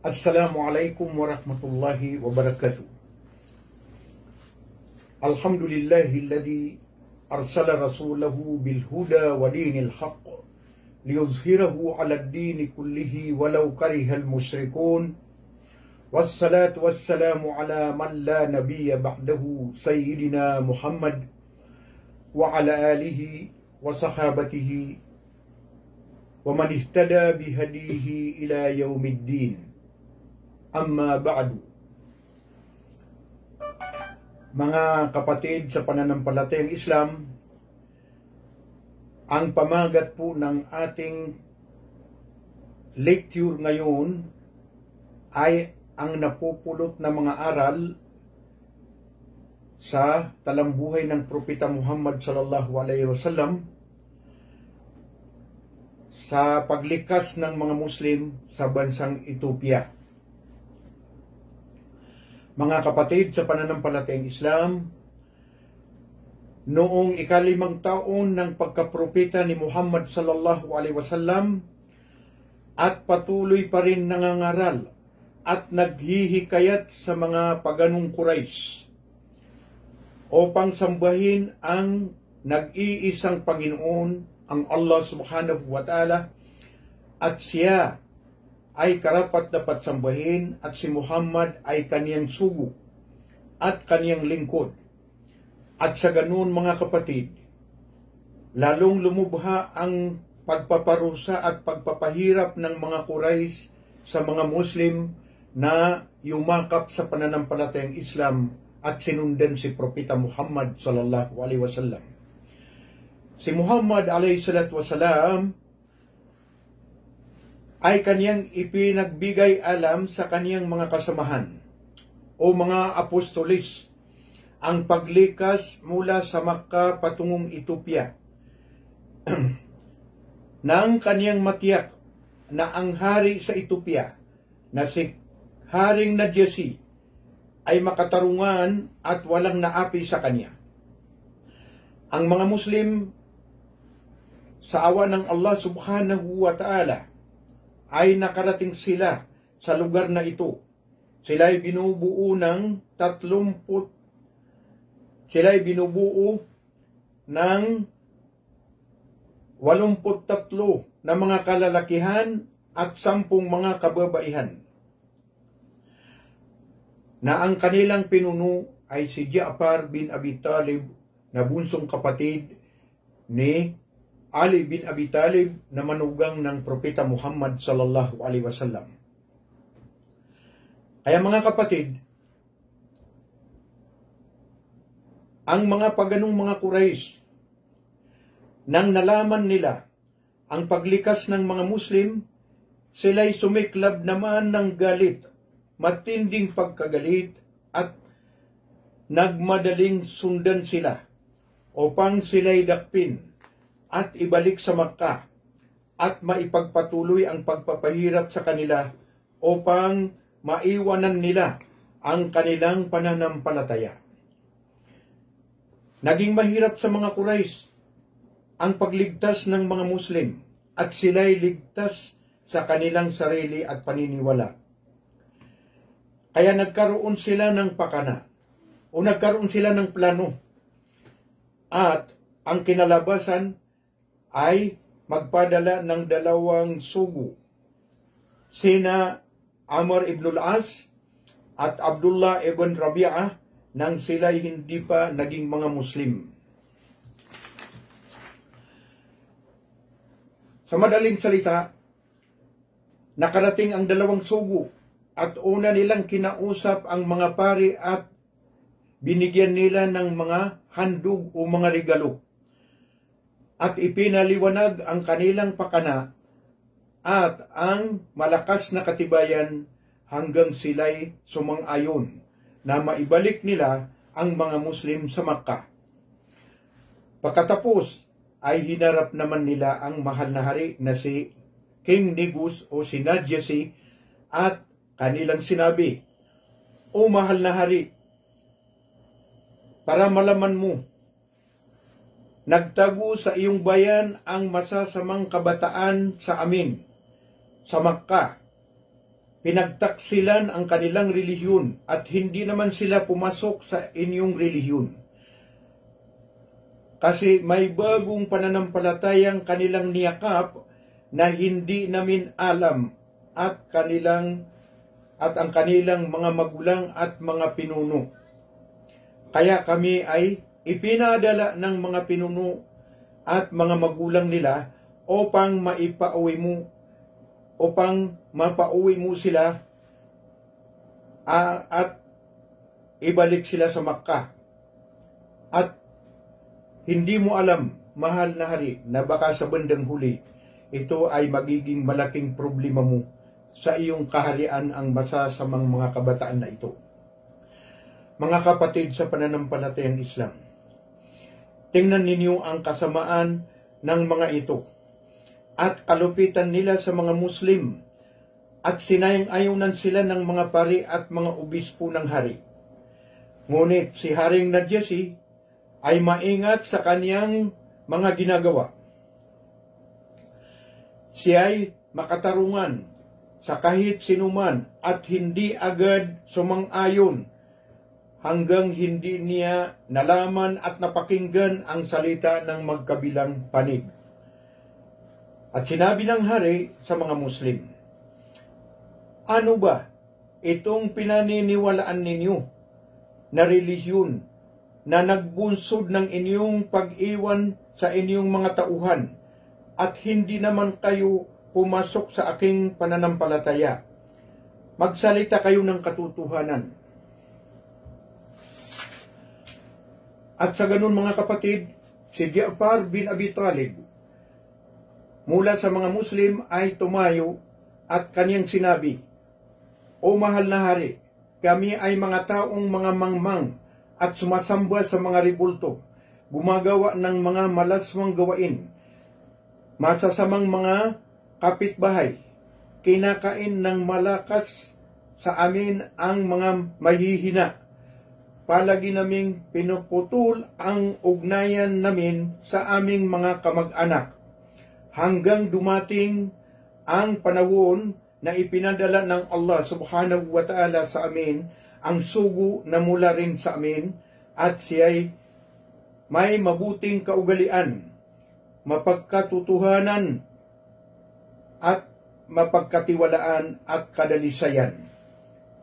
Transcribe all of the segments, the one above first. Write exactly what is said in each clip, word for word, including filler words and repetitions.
السلام عليكم ورحمة الله وبركاته. الحمد لله الذي أرسل رسوله بالهدى ودين الحق ليظهره على الدين كله ولو كره المشركون. والصلاة والسلام على من لا نبي بعده سيدنا محمد وعلى آله وصحابته ومن اهتدى بهديه إلى يوم الدين. أما بعد. Manga kapatid sa pananampalatayang Islam, ang pamagat po ng ating lecture ngayon ay ang napupulot na mga aral sa talambuhay ng Propeta Muhammad sallallahu alaihi wasallam sa paglikas ng mga Muslim sa bansang Ethiopia. Mga kapatid sa pananampalatayang Islam, noong ikalimang taon ng pagkapropeta ni Muhammad sallallahu alaihi wasallam at patuloy pa rin nangangaral at naghihikayat sa mga paganong Quraysh upang sambahin ang nag-iisang Panginoon, ang Allah Subhanahu wa Ta'ala, at Siya ay karapat-dapat sambahin, at si Muhammad ay kaniyang sugo at kaniyang lingkod. At sa ganoon, mga kapatid, lalong lumubha ang pagpaparusa at pagpapahirap ng mga Quraysh sa mga Muslim na yumakap sa pananampalatayang Islam at sinundan si Propeta Muhammad sallallahu alaihi wasallam. Si Muhammad alayhi salatu wasalam ay kaniyang ipinagbigay alam sa kaniyang mga kasamahan o mga apostolis ang paglikas mula sa Makkah patungong Ethiopia, nang kaniyang matiyak na ang hari sa Ethiopia na si Haring Najasi ay makatarungan at walang naapi sa kaniya. Ang mga Muslim, sa awa ng Allah Subhanahu wa Ta'ala, ay nakarating sila sa lugar na ito. Sila'y binubuo ng tatlumput, sila'y binubuo ng walumput tatlo na mga kalalakihan at sampung mga kababaihan, na ang kanilang pinuno ay si Ja'far bin Abi Talib, na bunsong kapatid ni Ali bin Abi Talib, na manugang ng Propeta Muhammad sallallahu alaihi wasallam. Kaya, mga kapatid, ang mga paganong mga Quraysh, nang nalaman nila ang paglikas ng mga Muslim, sila'y sumiklab naman ng galit, matinding pagkagalit, at nagmadaling sundan sila upang sila'y dakpin at ibalik sa Makkah at maipagpatuloy ang pagpapahirap sa kanila upang maiwanan nila ang kanilang pananampalataya. Naging mahirap sa mga Quraysh ang pagligtas ng mga Muslim at sila'y ligtas sa kanilang sarili at paniniwala. Kaya nagkaroon sila ng pakana o nagkaroon sila ng plano, at ang kinalabasan ay magpadala ng dalawang sugo, sina Amr ibn al-As at Abdullah ibn Rabi'ah, nang sila'y hindi pa naging mga Muslim. Sa madaling salita, nakarating ang dalawang sugo at una nilang kinausap ang mga pari at binigyan nila ng mga handog o mga regalo. At ipinaliwanag ang kanilang pakana at ang malakas na katibayan hanggang sila'y sumang-ayon na maibalik nila ang mga Muslim sa Makkah. Pagkatapos ay hinarap naman nila ang mahal na hari na si King Negus o si Najasi at kanilang sinabi, "O mahal na hari, para malaman mo, nagtago sa iyong bayan ang masasamang kabataan sa amin sa Makkah. pinagtaksilan ang kanilang relihiyon at hindi naman sila pumasok sa inyong relihiyon. Kasi may bagong pananampalatayang kanilang niyakap na hindi namin alam at kanilang, at ang kanilang mga magulang at mga pinuno. Kaya kami ay ipinadala ng mga pinuno at mga magulang nila upang maipauwi mo, upang mapauwi mo sila, ah, at ibalik sila sa Makkah. At hindi mo alam, mahal na hari, na baka sa bandang huli, ito ay magiging malaking problema mo sa iyong kaharian ang masasamang mga kabataan na ito. Mga kapatid sa pananampalatayang Islam, tingnan ninyo ang kasamaan ng mga ito at kalupitan nila sa mga Muslim at sinayang-ayunan sila ng mga pari at mga obispo ng hari. Ngunit si Haring Najasi ay maingat sa kaniyang mga ginagawa. Siya'y makatarungan sa kahit sinuman at hindi agad sumang-ayon hanggang hindi niya nalaman at napakinggan ang salita ng magkabilang panig. At sinabi ng hari sa mga Muslim, "Ano ba itong pinaniniwalaan ninyo na relihiyon na nagbunsod ng inyong pag-iwan sa inyong mga tauhan at hindi naman kayo pumasok sa aking pananampalataya? Magsalita kayo ng katotohanan." At sa ganun, mga kapatid, si Ja'far bin Abi Talib, mula sa mga Muslim, ay tumayo at kaniyang sinabi, "O mahal na hari, kami ay mga taong mga mangmang at sumasamba sa mga rebulto, gumagawa ng mga malaswang gawain, masasamang mga kapitbahay, kinakain ng malakas sa amin ang mga mahihina, palagi naming pinuputol ang ugnayan namin sa aming mga kamag-anak, hanggang dumating ang panahon na ipinadala ng Allah Subhanahu wa Ta'ala sa amin ang sugo na mula rin sa amin, at siya'y may mabuting kaugalian, mapagkatotohanan at mapagkatiwalaan at kadalisayan.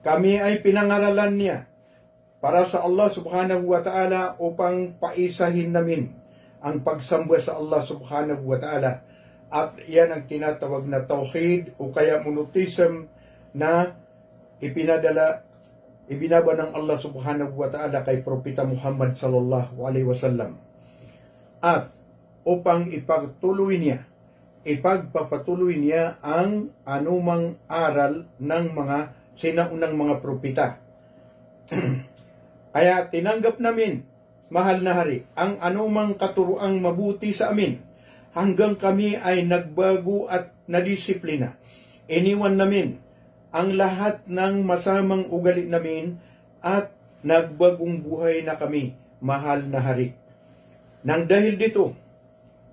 Kami ay pinangaralan niya para sa Allah Subhanahu wa Ta'ala upang paisahin namin ang pagsamba sa Allah Subhanahu wa Ta'ala." At iyan ang tinatawag na tawhid o kaya monotheism na ipinadala, ibinaba ng Allah Subhanahu wa Ta'ala kay Propeta Muhammad sallallahu alaihi wasallam. At upang ipagtuloy niya, ipagpapatuloy niya ang anumang aral ng mga sinaunang mga propeta. Kaya tinanggap namin, mahal na hari, ang anumang katuroang mabuti sa amin, hanggang kami ay nagbago at nadisiplina. Iniwan namin ang lahat ng masamang ugali namin at nagbagong buhay na kami, mahal na hari. Nang dahil dito,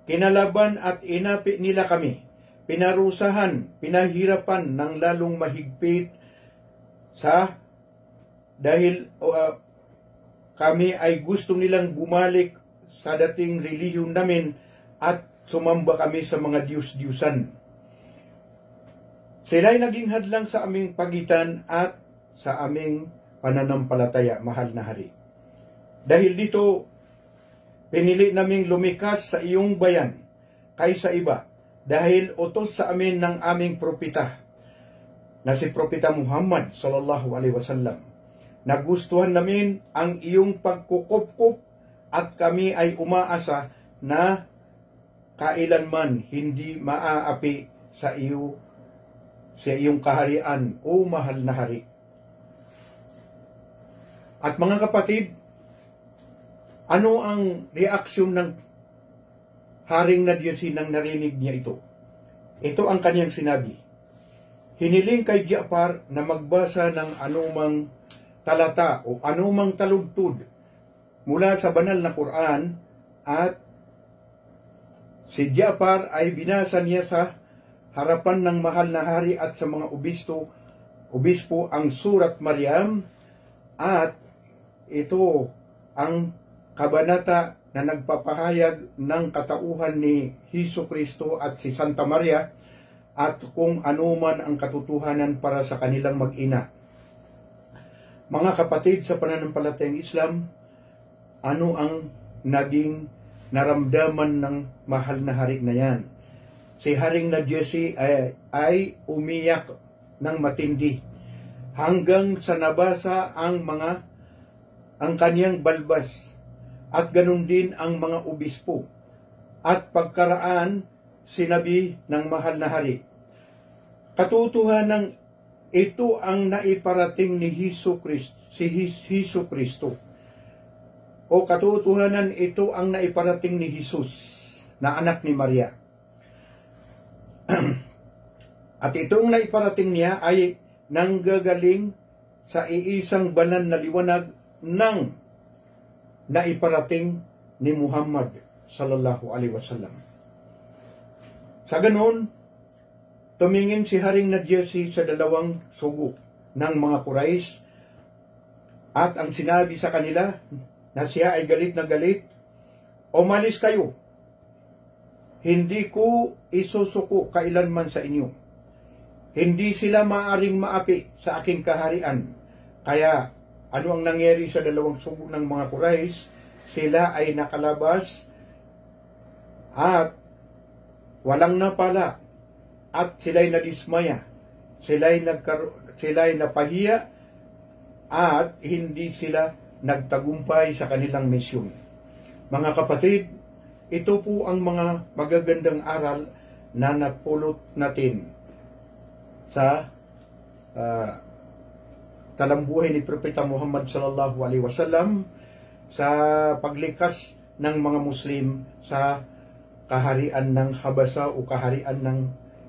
kinalaban at inapi nila kami, pinarusahan, pinahirapan ng lalong mahigpit sa dahil, o, ah, kami ay gusto nilang bumalik sa dating relihiyon namin at sumamba kami sa mga diyos-diyosan. Sila'y naging hadlang sa aming pagitan at sa aming pananampalataya, mahal na hari. Dahil dito, pinili naming lumikas sa iyong bayan kaysa iba, dahil utos sa amin ng aming propeta, na si Propeta Muhammad sallallahu alaihi wasallam. Nagustuhan namin ang iyong pagkukupkup at kami ay umaasa na kailanman hindi maaapi sa iyo, sa iyong kaharian, O mahal na hari. At mga kapatid, ano ang reaksyon ng Haring Najasi nang narinig niya ito? Ito ang kaniyang sinabi, "Hiniling kay Ja'far na magbasa ng anumang talata o anumang taludtod mula sa banal na Quran, at si Ja'far ay binasa niya sa harapan ng mahal na hari at sa mga obisto Obispo ang Surat Maryam, at ito ang kabanata na nagpapahayag ng katauhan ni Hesu Kristo at si Santa Maria, at kung ano man ang katotohanan para sa kanilang mag-ina. Mga kapatid sa pananampalatayang Islam, ano ang naging naramdaman ng mahal na hari na yan? Si Haring Najashi ay, ay umiyak ng matindi hanggang sa nabasa ang mga, ang kaniyang balbas, at ganun din ang mga obispo. At pagkaraan, sinabi ng mahal na hari, "Katotohanan, ito ang naiparating ni Hesu Kris-, si His-, Hesu Kristo. O katotohanan, ito ang naiparating ni Jesus na anak ni Maria. At itong naiparating niya ay nanggagaling sa iisang banal na liwanag ng naiparating ni Muhammad sallallahu alaihi wasallam." Sa ganun, tumingin si Haring Najashi sa dalawang sugo ng mga Quraysh, at ang sinabi sa kanila na siya ay galit na galit, "Umalis kayo. Hindi ko isusuko kailanman sa inyo. Hindi sila maaaring maapi sa aking kaharian." Kaya, ano ang nangyari sa dalawang sugo ng mga Quraysh? Sila ay nakalabas at walang napala, at sila'y nadismaya, sila'y nagkar-, sila'y napahiya, at hindi sila nagtagumpay sa kanilang misyon. Mga kapatid, ito po ang mga magagandang aral na napulot natin sa, ah, kalambuhay ni Propeta Muhammad sallallahu alaihi wasallam sa paglikas ng mga Muslim sa kaharian ng Habasa o kaharian ng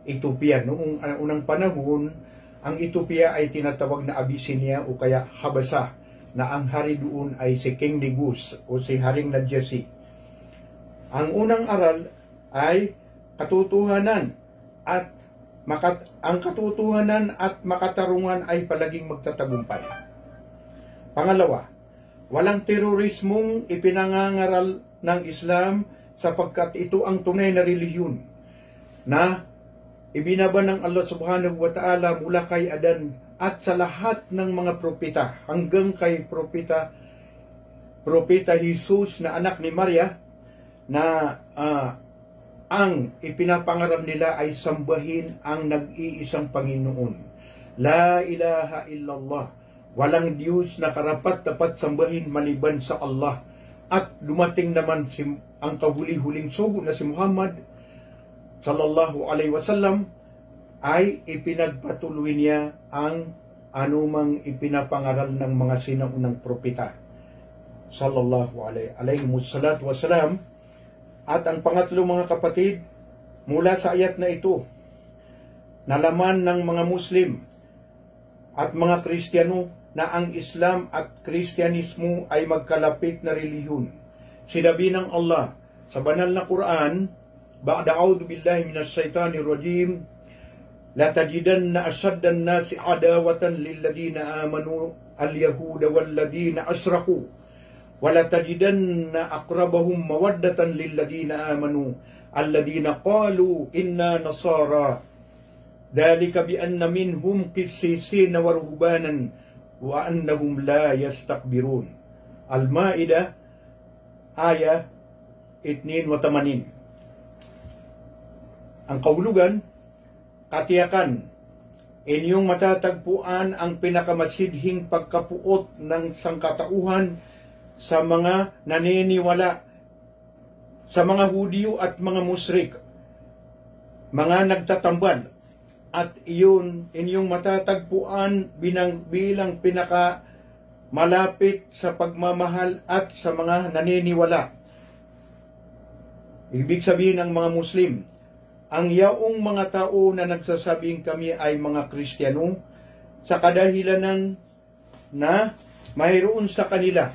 Ethiopia. Noong, ah, unang panahon, ang Ethiopia ay tinatawag na Abyssinia o kaya Habasa, na ang hari doon ay si King Negus o si Haring Najashi. Ang unang aral ay katotohanan at makat-, ang katotohanan at makatarungan ay palaging magtatagumpay. Pangalawa, walang terorismong ipinangangaral ng Islam sapagkat ito ang tunay na relihiyon na ibinaba ng Allah Subhanahu wa Ta'ala mula kay Adan at sa lahat ng mga propeta hanggang kay propeta, propeta Jesus na anak ni Maria, na, ah, ang ipinapangaral nila ay sambahin ang nag-iisang Panginoon. La ilaha illallah. Walang Diyos na karapat-dapat sambahin maliban sa Allah. At dumating naman si, ang kahuli-huling sugo na si Muhammad sallallahu alaihi wasallam, ay ipinagpatuloy niya ang anumang ipinapangaral ng mga sinaunang propeta sallallahu alaihi, alaihimus salatu wassalam. At ang pangatlo, mga kapatid, mula sa ayat na ito, nalaman ng mga Muslim at mga Kristiyano na ang Islam at Kristiyanismo ay magkalapit na relihiyon. Sinabi ng Allah sa banal na Quran, ba'da a'udhu billahi minash shaitanir rajim, "Latajidanna ashaddan nasi adawatan lilladhina amanu al-yahuda walladhina ashraku, wa latajidanna aqrabahum mawaddatan lilladhina amanu alladhina qalu inna nasara." Dhalika bi anna minhum qissisina wa ruhbanan wa annahum la yastakbirun. Al-Maidah, ayah itnin wa tamanin. Ang kahulugan, katiyakan, inyong matatagpuan ang pinakamasidhing pagkapoot ng sangkatauhan sa mga naniniwala sa mga Hudiyo at mga mushrik, mga nagtatambal, at iyon inyong matatagpuan binang, bilang pinakamalapit sa pagmamahal at sa mga naniniwala. Ibig sabihin ng mga Muslim, ang yaong mga tao na nagsasabing kami ay mga Kristiyano, sa kadahilanan na mayroon sa kanila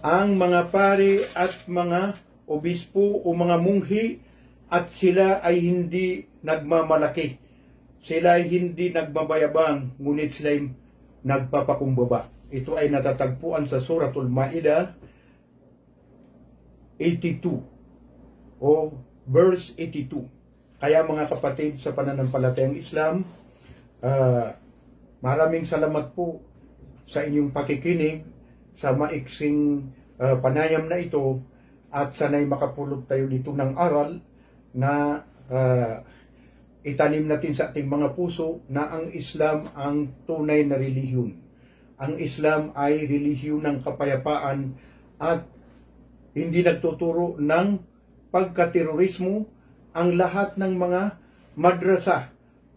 ang mga pari at mga obispo o mga munghi, at sila ay hindi nagmamalaki Sila ay hindi nagbabayabang, ngunit sila ay nagpapakumbaba. Ito ay natatagpuan sa Suratul Ma'idah eighty-two o verse eighty-two. Kaya, mga kapatid sa pananampalatayang Islam, ah, maraming salamat po sa inyong pakikinig sa maiksing, ah, panayam na ito, at sana'y makapulot tayo dito ng aral na, ah, itanim natin sa ating mga puso na ang Islam ang tunay na relihiyon. Ang Islam ay relihiyon ng kapayapaan at hindi nagtuturo ng pagkaterorismo. Ang lahat ng mga madrasa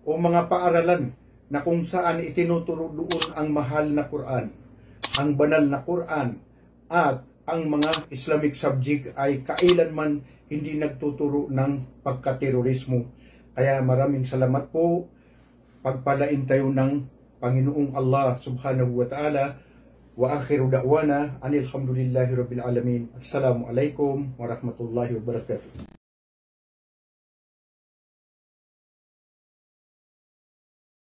o mga paaralan na kung saan itinuturo doon ang mahal na Quran, ang banal na Quran, at ang mga Islamic subject ay kailanman hindi nagtuturo ng pagkaterorismo. Kaya, maraming salamat po. Pagpalain tayo ng Panginoong Allah Subhanahu wa Ta'ala. Wa akhiru da'wana anil hamdulillahi rabbil alamin. Assalamu alaikum warahmatullahi wabarakatuh.